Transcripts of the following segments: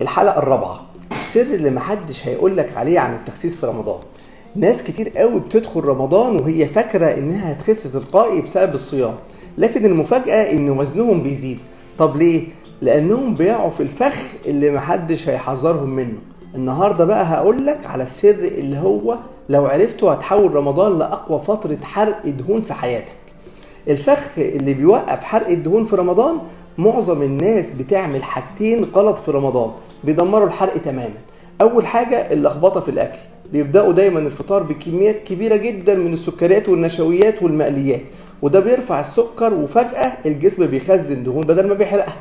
الحلقة الرابعة، السر اللي محدش هيقولك عليه عن التخسيس في رمضان. ناس كتير قوي بتدخل رمضان وهي فاكرة انها هتخس تلقائي بسبب الصيام، لكن المفاجأة ان وزنهم بيزيد. طب ليه؟ لانهم بيقعوا في الفخ اللي محدش هيحذرهم منه. النهاردة بقى هقولك على السر اللي هو لو عرفته هتحول رمضان لأقوى فترة حرق دهون في حياتك. الفخ اللي بيوقف حرق الدهون في رمضان، معظم الناس بتعمل حاجتين غلط في رمضان بيدمروا الحرق تماما. اول حاجة اللخبطة في الاكل، بيبدأوا دايما الفطار بكميات كبيرة جدا من السكريات والنشويات والمقليات، وده بيرفع السكر وفجأة الجسم بيخزن دهون بدل ما بيحرقها.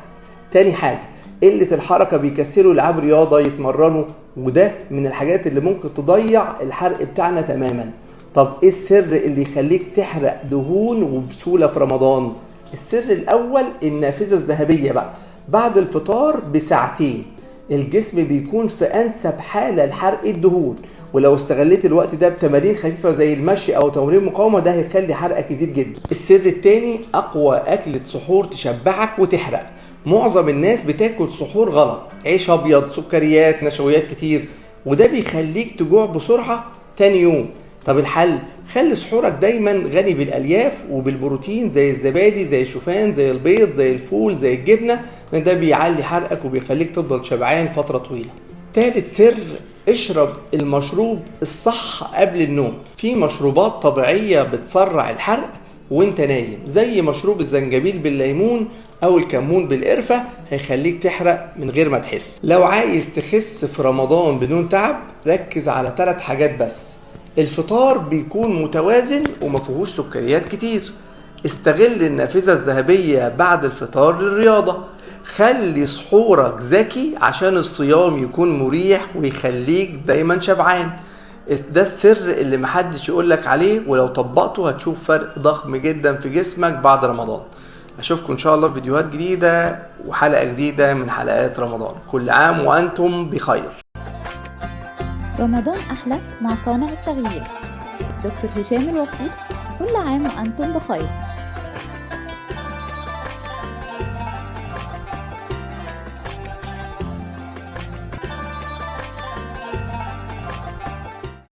تاني حاجة قلة الحركة، بيكسلوا يلعبوا رياضة يتمرنوا، وده من الحاجات اللي ممكن تضيع الحرق بتاعنا تماما. طب ايه السر اللي يخليك تحرق دهون وبسهولة في رمضان؟ السر الاول النافذة الذهبية بقى، بعد الفطار بساعتين الجسم بيكون في انسب حالة لحرق الدهون، ولو استغليت الوقت ده بتمارين خفيفة زي المشي او تمارين مقاومة ده هيخلي حرقك يزيد جدا. السر التاني اقوى اكلة سحور تشبعك وتحرق. معظم الناس بتاكل سحور غلط، عيش ابيض، سكريات، نشويات كتير، وده بيخليك تجوع بسرعة تاني يوم. طب الحل؟ خلي سحورك دايما غني بالالياف وبالبروتين زي الزبادي، زي الشوفان، زي البيض، زي الفول، زي الجبنة، لان ده بيعلي حرقك وبيخليك تفضل شبعان فترة طويلة. تالت سر، اشرب المشروب الصح قبل النوم. في مشروبات طبيعية بتسرع الحرق وانت نايم، زي مشروب الزنجبيل بالليمون او الكمون بالقرفة، هيخليك تحرق من غير ما تحس. لو عايز تخس في رمضان بدون تعب، ركز على 3 حاجات بس. الفطار بيكون متوازن وما فيهوش سكريات كتير. استغل النافذة الذهبية بعد الفطار للرياضة. خلي سحورك ذكي عشان الصيام يكون مريح ويخليك دايما شبعان. ده السر اللي محدش يقولك عليه، ولو طبقته هتشوف فرق ضخم جدا في جسمك بعد رمضان. اشوفكم ان شاء الله في فيديوهات جديدة وحلقة جديدة من حلقات رمضان. كل عام وانتم بخير. رمضان أحلى مع صانع التغيير دكتور هشام الوصيف. كل عام وأنتم بخير.